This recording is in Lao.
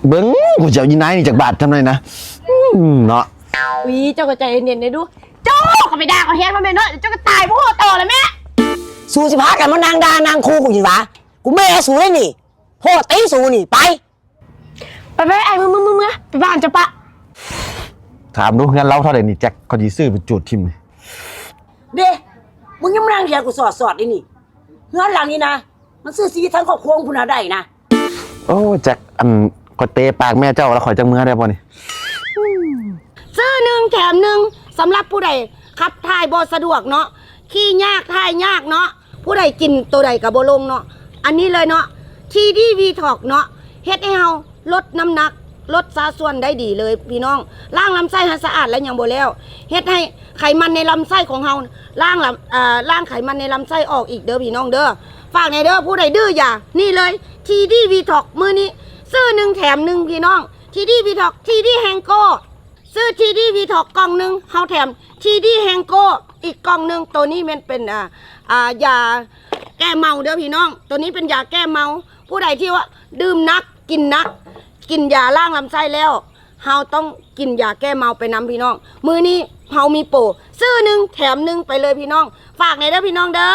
ເບິ່ງ ກູຊິເອົາອີ່ນາຍນີ້ຈັກບາດຈຳໄດ້ນະ ອືມ ເນາະ. ອຸຍ ເຈົ້າກໍໃຈເຢັນໆ ແດ່ດູ ເຈົ້າກໍໄປດ່າເຂົາແຮງມາແມ່ເນາະ ເຈົ້າກໍຕາຍບໍ່ຮູ້ໂຕແລ້ວແມ່. ສູຊິພາກັນມານັ່ງດ່ານັ່ງຂູ່ກູຢູ່ຫວາ? ກູແມ່ສູເດ້ນີ້ ໂພດຕິສູນີ້ ໄປ ໄປໆ ອ້າຍ ເມືອໆ ໄປບ້ານເຈົ້າປະ. ຖາມດູເຮືອນລາວເທົ່າໃດນີ້ແຈັກ ຂ້ອຍຊິຊື້ໄປຈູດຖິ້ມ. ເດ້ ມຶງຍັງມານັ່ງຖຽງກູສອດໆ ຢູ່ນີ້ ເຮືອນຫຼັງນີ້ນະ ມັນຊື້ຊີວິດທັງຄອບຄົວຂອງຜູ້ນາໄດ້ນະ. ໂອ້ ແຈັກ ອັນ ຂ້ອຍເຕະປາກແມ່ເຈົ້າແລ້ວ ຂ້ອຍຈັ່ງເມືອໄດ້ບໍ່ນີ້? ຊື້ໜຶ່ງແຖມໜຶ່ງ ສຳລັບຜູ້ໃດຂັບຖ່າຍບໍ່ສະດວກເນາະ ຂີ່ຍາກຖ່າຍຍາກເນາະ ຜູ້ໃດກິນໂຕໃດກໍບໍ່ລົງເນາະ ອັນນີ້ເລີຍເນາະ ທີດີວີທັອກເນາະ ເຮັດໃຫ້ເຮົາ ລົດນ້ຳໜັກ ລົດຊາດສ່ວນໄດ້ດີເລີຍພີ່ນ້ອງ ລ້າງລຳໄສ້ໃຫ້ສະອາດແລ້ວຍັງບໍ່ແລ້ວ ເຮັດໃຫ້ໄຂມັນໃນລຳໄສ້ຂອງເຮົາ ລ້າງລຳ ເອີ ລ້າງໄຂມັນໃນລຳໄສ້ອອກອີກເດີພີ່ນ້ອງເດີ. ຝາກແດ່ເດີ ຜູ້ໃດດື້ຢາ ນີ້ເລີຍ ທີດີວີທັອກ ມື້ນີ້ຊື້ໜຶ່ງແຖມໜຶ່ງພີ່ນ້ອງ ທີດີວີທັອກ ທີດີແຮງໂກ້ ຊື້ທີດີວີທັອກກ່ອງໜຶ່ງ ເຮົາແຖມທີດີແຮງໂກ້ອີກກ່ອງໜຶ່ງ ໂຕນີ້ແມ່ນເປັນ ອ່າ ອ່າ ຢາແກ້ເມົາເດີພີ່ນ້ອງ ໂຕນີ້ເປັນຢາແກ້ເມົາ ຜູ້ໃດທີ່ວ່າດື່ມໜັກ ກິນໜັກ ກິນຢາລ້າງລຳໄສ້ແລ້ວ ເຮົາຕ້ອງກິນຢາແກ້ເມົາໄປນຳພີ່ນ້ອງ ມື້ນີ້ເຮົາມີໂປ ຊື້ໜຶ່ງແຖມໜຶ່ງໄປເລີຍພີ່ນ້ອງ ຝາກແດ່ເດີພີ່ນ້ອງເດີ.